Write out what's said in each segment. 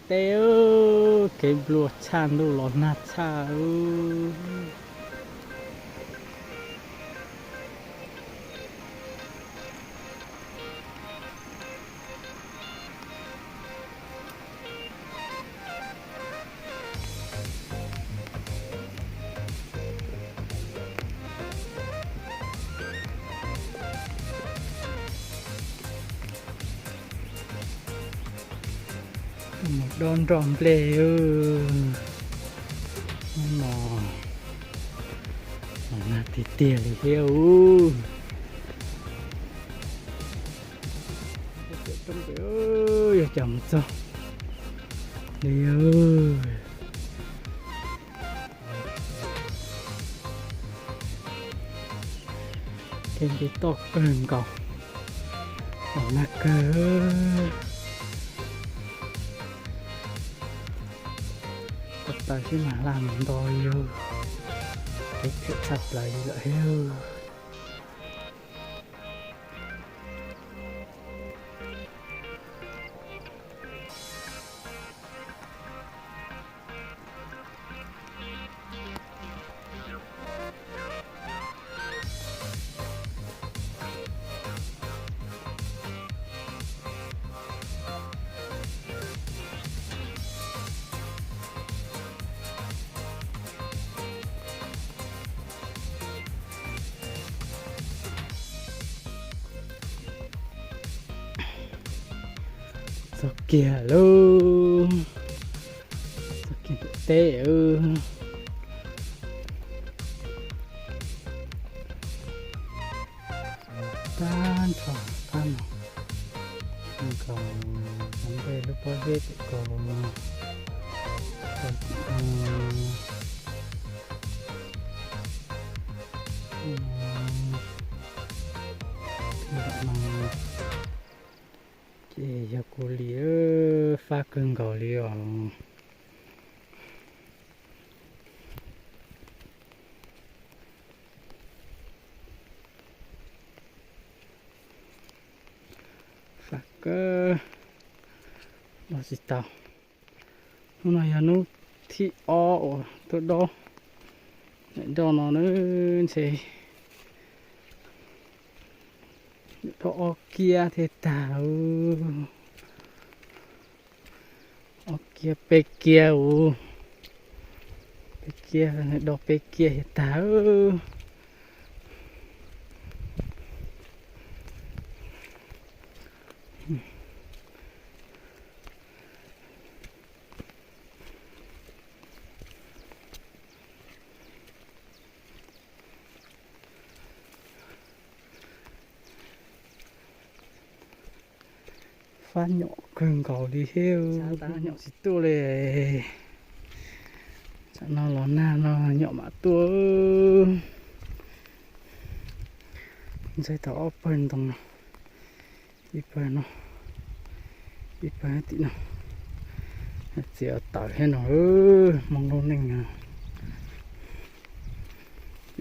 Teb, kev nplua tshaj, ntuj los nag tshaj. Mus dob nroj nplej, hnub no los nag tiag tiag li thiab. Yog cas mus txog li. Kev nce toj kawg nkaus, los nag kawg. Tab sis mas laj mus nto li, kev phem tshaj plaws li lawm thiab. Txog kiag lauj, txog kiag nram teb. Tag nrho qab no, nkaus ntawm lub pob zeb tim kaus, tim no, tim no ces yog kuv li, fab kawg nkaus li os. Fab kawg, dob tsis tau. Hnub no yog hnub thib ob uas tuaj dob daim nroj no na, ntshe dob ob kiab thiaj tag. Ob kiab peb kiab, peb kiab, dob peb kiab thiaj tag. Fab nyom kawg nkaus li thiab, nyom tsis tuaj li. Tsam no los nag no nyom mam tuaj. Ntxeev tau ob pawg ntoo no, ib pawg no, ib pawg tim no. Txiv tawm thiab no, Hmoob lub neej no.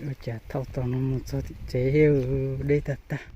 Ua cas thauj tau no mus txog tim tsev deb tag tag.